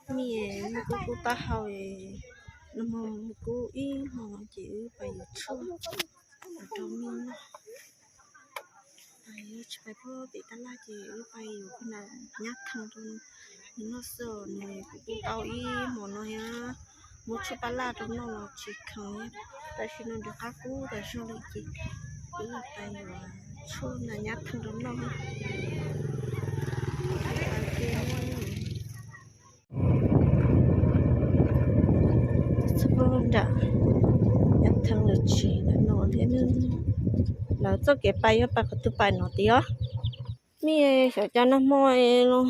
Mej, muaj kub kub taub hau, nag hmo muaj kub ib hmo ces wb pais yuav tshuaj rau mej noj. Wb tsis pais puag tim tab laj ces wb pais yuav nyab theej rau nws noj xwb os. Nws kuj tau ib hmos no thiab, muab tshuaj paj laj rau noj los tsis kheev, tam sim no nws rov qab kub tas zog lawm ces wb pais yuav tshuaj nyab theej rau noj. Txog nram nyab theej lawm tsis no thiab, lawv txoj kev pais yog pais qhov twg pais no tiag. Mej, xyov cas nag hmo los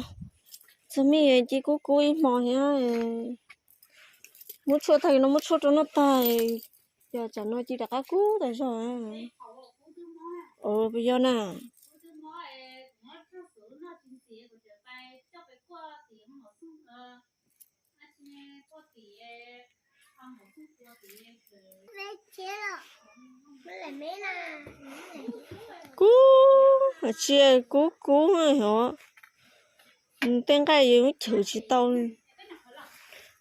txog mej ci kub kub ib hmo thiab. Muab tshuaj tag no, muab tshuaj rau noj tag, ces tsam no ci rov qab kub tas zog. Puas yog na? Kub, tsis kub kub os. Tej nqaij yeej chwv tsis tau li.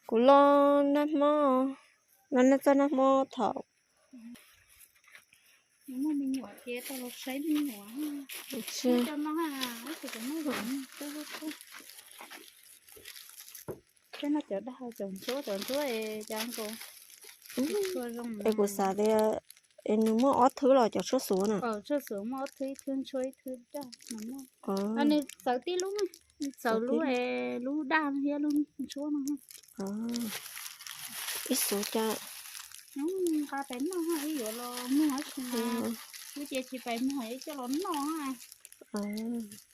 Kuv los nag hmo, los nag txog nag hmo thaum Cov dag cov ntsuab, cov ntsuab es cov nkaus. Es kuv xav tias es nws muaj ob thwb los cov tshuaj xuv na. Tshuaj xuv muaj ob thwb, ib thwb ntsuab ib thwb dag no. Nws txawv tib lub, txawv lub, lub dag thiab lub ntsuab no. Ib xuv cas nqa pais noj, ib yuav los muag tsis, ib ce tsis pais muag ib coj los noj.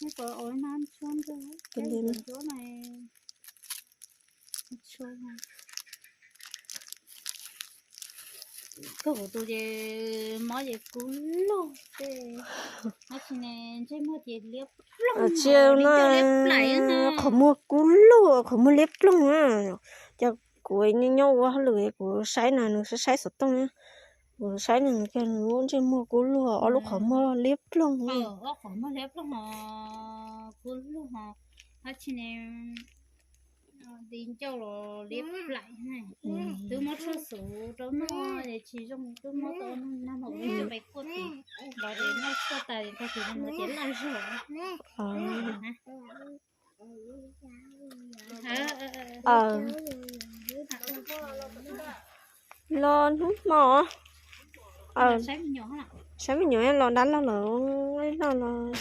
Neb ko ua na ntsuab ntsuab na. Koj kuv tus ces mob ces kub lug, tab sis ne ntsej muag ces liab ploog. Tsis no, qhov muag kub lug, qhov muag liab ploog na. Ces kuv nyob ua hauj lwm kuv saib na, nws saib saib xov tooj na. Kuv saib nws ces nws lub ntsej muag kub lug, ob lub qhov muag liab ploog. Ob qhov muag liab ploog, kub lug, tab sis ne Di ncauj los liab plaim. Twb muab tshuaj xuv rau noj es tsis zoo, twb muab tau nag hmo ua ib co pais kuaj tim los es noj tshuaj tas tag kis no ces laj zog. Los hnub hmo, saib me nyuam los dab laug lawm, noj los.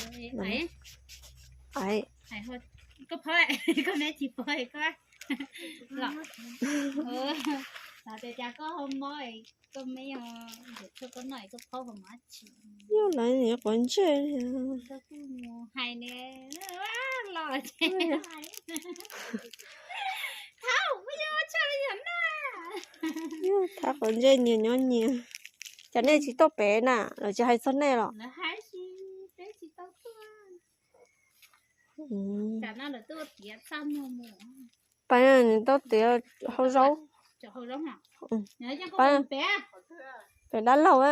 Yog lawv nyuam qhuav ntsej. Thab qhuav ntsej nyias nyob nyias. Cas nej tsis tuaj pem na, lawv tsis hais txog nej los? Pab nws tau tiav hau zaub. Pab, pem dab laug a.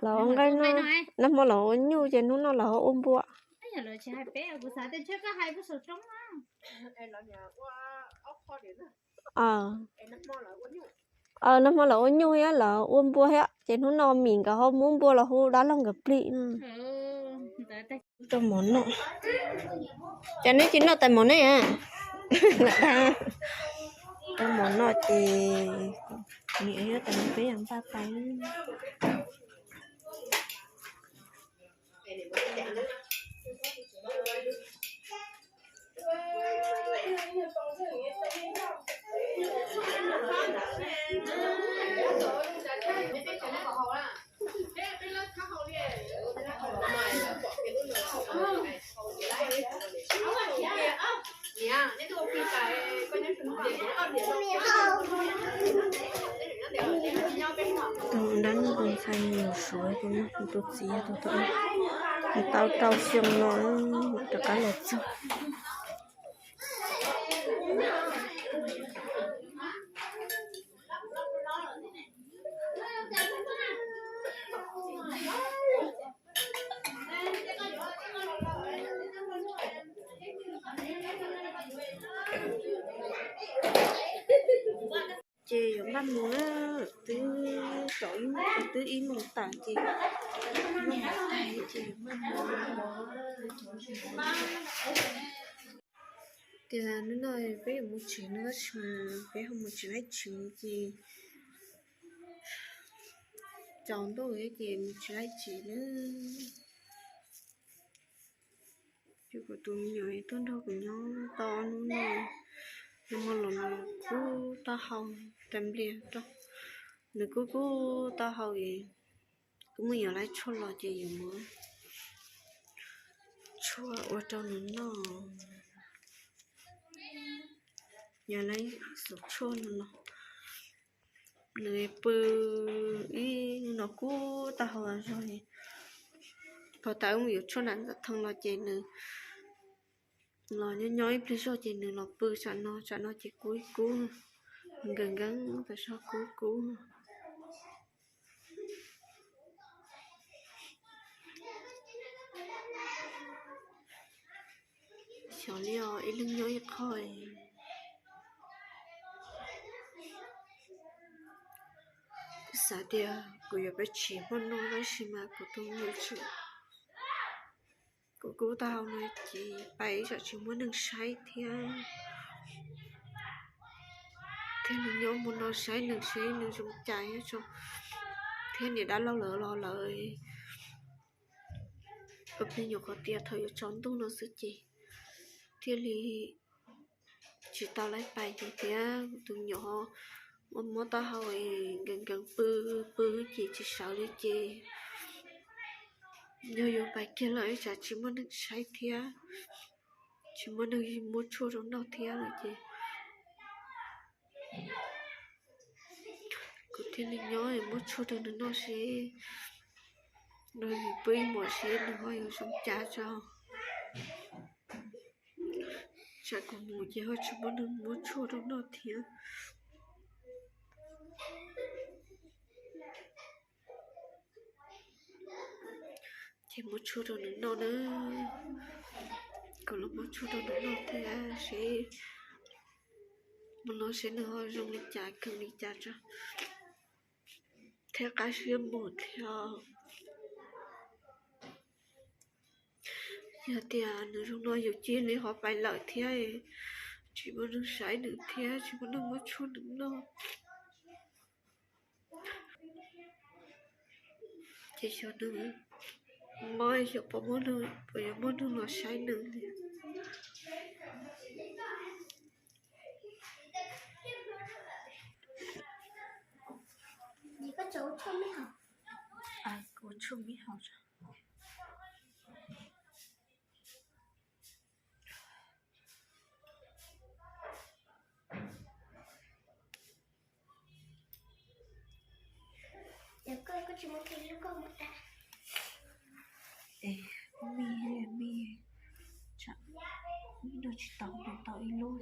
Los ua nqaij no, nag hmo los ua nyuj ces hnub no los ua npua. Nag hmo los ua nyuj thiab los ua npua thiab ces hnub no Mim nkawd ho muab npua los hu dab laug nkawd plig. Rau mov noj. Cas neb tsis noj tais mov ne? Rau mov noj ces niam thiab tais mov peb yog npaj tais. Dab neeg tus ntxhais nws yuav suav tus, tus txiv tus tau tau rau xyoo no rov qab los txog. Maj mus na, twb tsaus ib moos, twb ib moos tawm ces, ib moos tawm ces maj mus. Tias hnub no peb yuav mus tsev no tab sis mas peb ho mus tsis laib tsev ces tsaus ntuj ces mus tsis laib tsev na. Ces kuv tus me nyuam tuaj nrog kuv nyob tau ob hnub no, nag hmo los nws kub taub hau tas npliag rau, nws kub kub taub hau es kuv muab yuav laib tshuaj los ces yuav muab tshuaj ua rau nws noj, yuav laib xov tshuaj no los nws pw ib hnub no kub taub hau zog. Thaum tas wb mus yuav tshuaj nram ntxawm thee los ces nws los nyob nyob ib pliag zog ces nws los pw tsam no, tsam no ces kub ib kub, nkees nkees tas zog kub ib kub. Xyov li os, ib leeg nyob ib qho. Kuv xav tias kuv yuav pab tsis muaj noj tab sis mas kuv tus me nyuam tseem kub kub taub hau no ces pais tsam tsis muaj neeg saib thiab, thiab nws nyob mus no saib nws seb nws zoo cas thiab, thiab niam dab laug lawv los lawv ua plig nyuam qhuav tias thaum yuav tsaus ntuj no xwb ces thiaj li tsis tau laib pais ces tias tus nyuam ho muab taub hau nkees nkees pw, pw ces tsis sawv li ces yog yuav pais kiag lawm tsam tsis muaj neeg saib thiab, tsis muaj neeg muab tshuaj rau noj thiab lawm ces kuv thiaj li nyob muab tshuaj rau nws noj seb, nws pw ib hmos seb nws ho yuav zoo cas tso. Tsam kuv mus ces ho tsis muaj neeg muab tshuaj rau noj thiab. Ces muab tshuaj rau nws noj na. Kuv los muab tshuaj rau nws noj thiab seb, mus no seb nws ho zoo li cas kheev li cas tso, thiab qab siab mus thiab. Yog tias nws zoo no yus cia li ho pais lawm thiab, tsis muaj neeg saib nws thiab tsis muaj neeg muab tshuaj nws noj. Ces xyov nws mob xyov puas muaj neeg, puas yuav muaj neeg los saib nws li. Kuv tshuaj me haus. Es me, me, tsam ib no tsis tau, tau ib lub.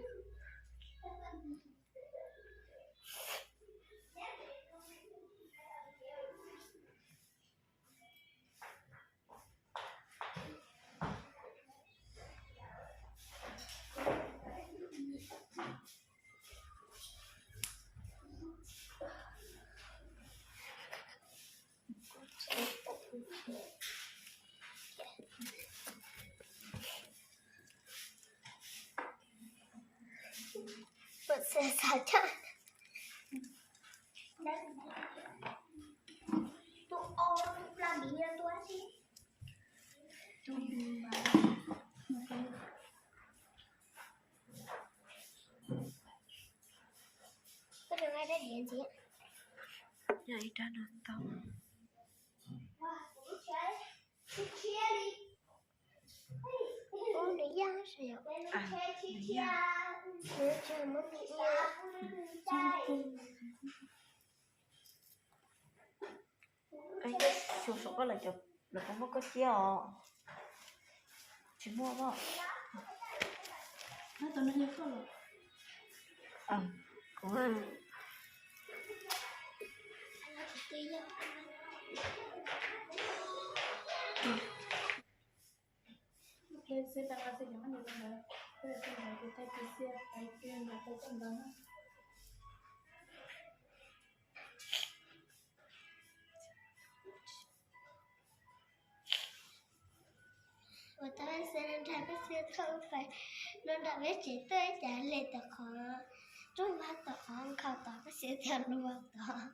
Ib rab no tau. Xyov saum koj lawv puas muaj koj ciab os? Tsis muaj os. Ua tau Paj Xia nrog Paj Xia thauj pais no nram peb tsev tuaj ib cas hle tau qhov rooj vag tau qhov nkhaus tod, Paj Xia thiaj luag tod.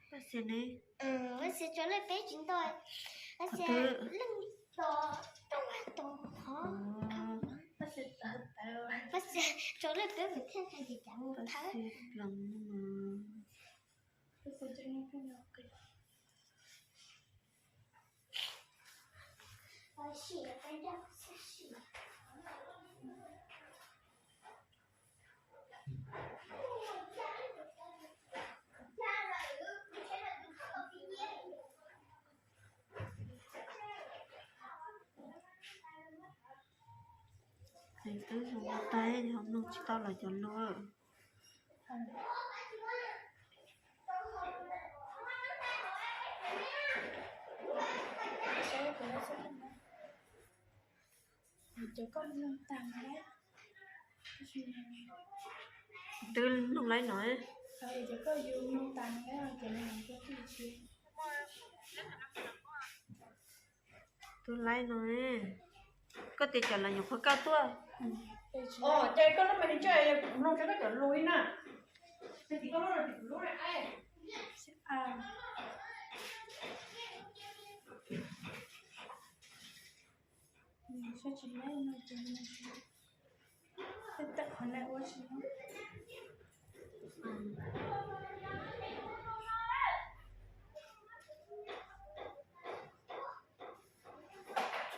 Paj Xia ne? Paj Xia tso lej peb tsis ntau, Paj Xia leej tso rooj vag tau qhov, Paj Xia tso lej peb kuv thiaj tso ces cas mus thawb. Twb zoo ua tais ho mloog tsis tau lawv cov lus. Twb mloog laib no. Twb laib no. Koj tias cov lawv nyuam qhuav kaj tuaj. Ces koj lub me li ntsa mloog tsis tau cov lus li na.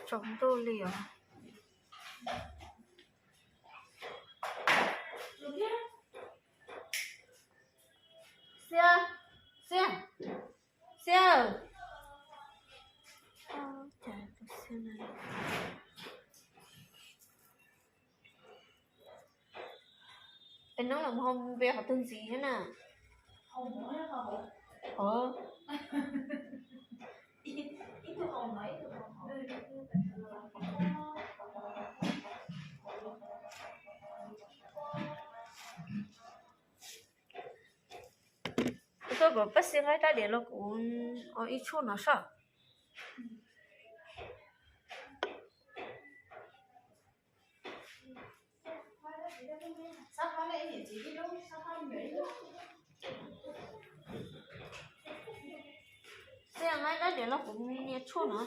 Tsaus ntuj li os. Xia, Xia, Xia. Cas tus Xia no, es hnub los mus hau npe qhov twg ntxiv thiab na? Kuv tuaj kom Paj Xia nqa rab diav los kuv ua ib tshuaj no saib. Xia nqa rab diav los kuv nias tshuaj no.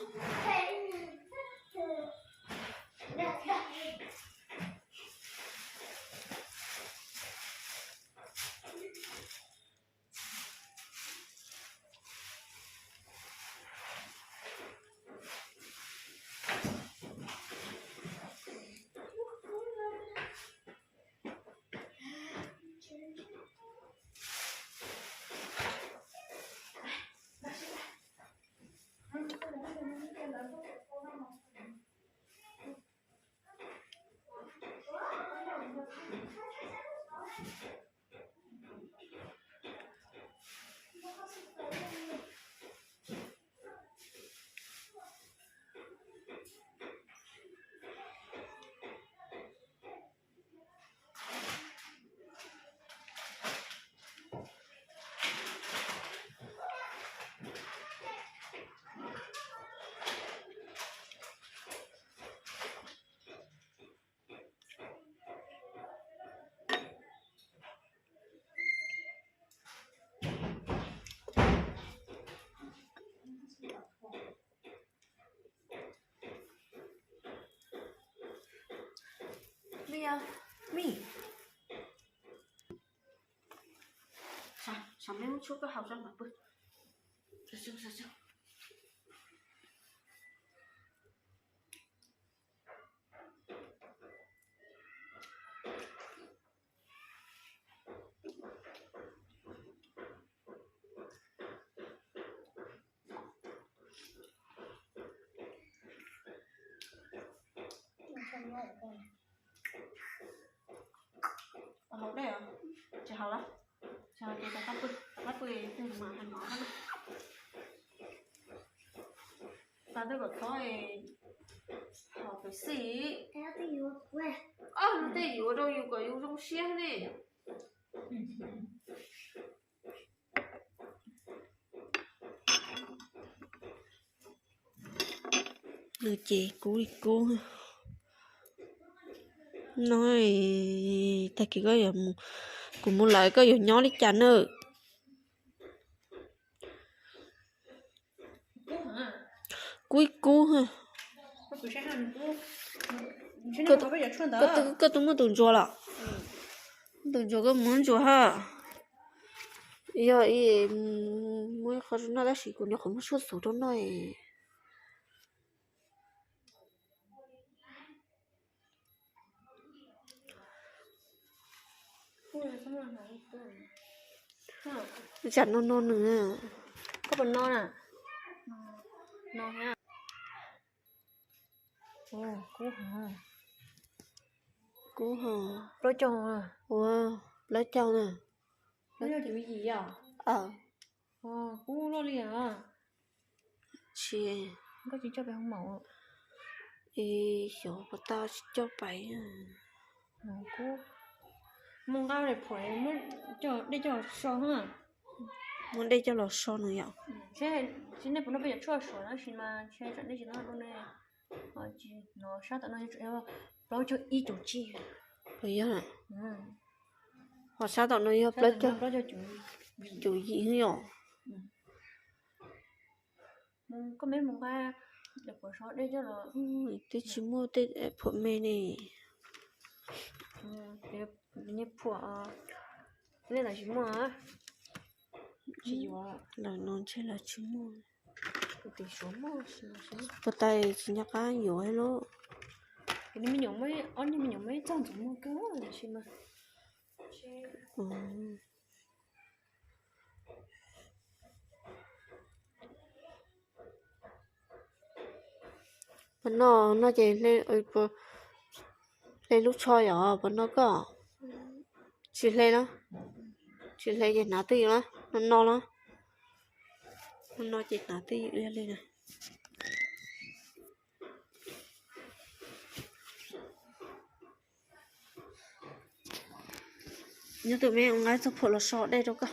Mej, mej, sav meb lub tshuaj koj haus tso mam pw. Haus dej os, tsis haus lawm, tsis haus ces rov qab pw, rov qab pw twg mas hais mov na. Tas twb kom txhob haus pem xij, ob lub tej yuav rau yus kom yus zoo siab ne. Nws ces kub li kub no. Tag kis koj, kuv mus lawm koj yuav nyob li cas nawb? Kub ib kub. Koj twb muaj tus ntsuag los? Tus ntsuag koj muab ntsuag ha. Yog muab qhov noj tab sis kuv nyob qhov muaj tshuaj xuv rau noj. Tsam no no nws. Koj puas no na? No. Kub ho. Plaub caug. Ua, plaub caug na. Kub loj li. Tsis, koj tsis coj pem hoo maum? Xyov puas tau, tsis coj pem. Kub, muaj nqaij phuam, muab dej coj los so. Muab dej coj los so nws yom. Nej puas noj peb cov tshuaj suav tab sis mas tsam nej tsis noj dua ne. Tsis, no sab tom no plaub caug ib caum tsib. Puas yog? Ho sab tom no yog plaub caug, caum yim yom. Koj me mus nqa phuam so dej coj los. Twb tsis muaj tej phuam me ne. Phuam, nej los tsis muaj. Lawm no ntshe lawv tsis muaj. Puas tas tsis nco qab yuav lawm. Ob niag me nyuam muaj ib txoj ntxuav muag kawg tab sis mas. Puas noj no ces hle lub tsho yom, puas noj koj? Tsis hle los? Tsis hle ces hnav twj ywm na, no no los. No no ces hnav twj ywm li na. Nyob tus me ua nqa txoj phuam los so dej rau koj.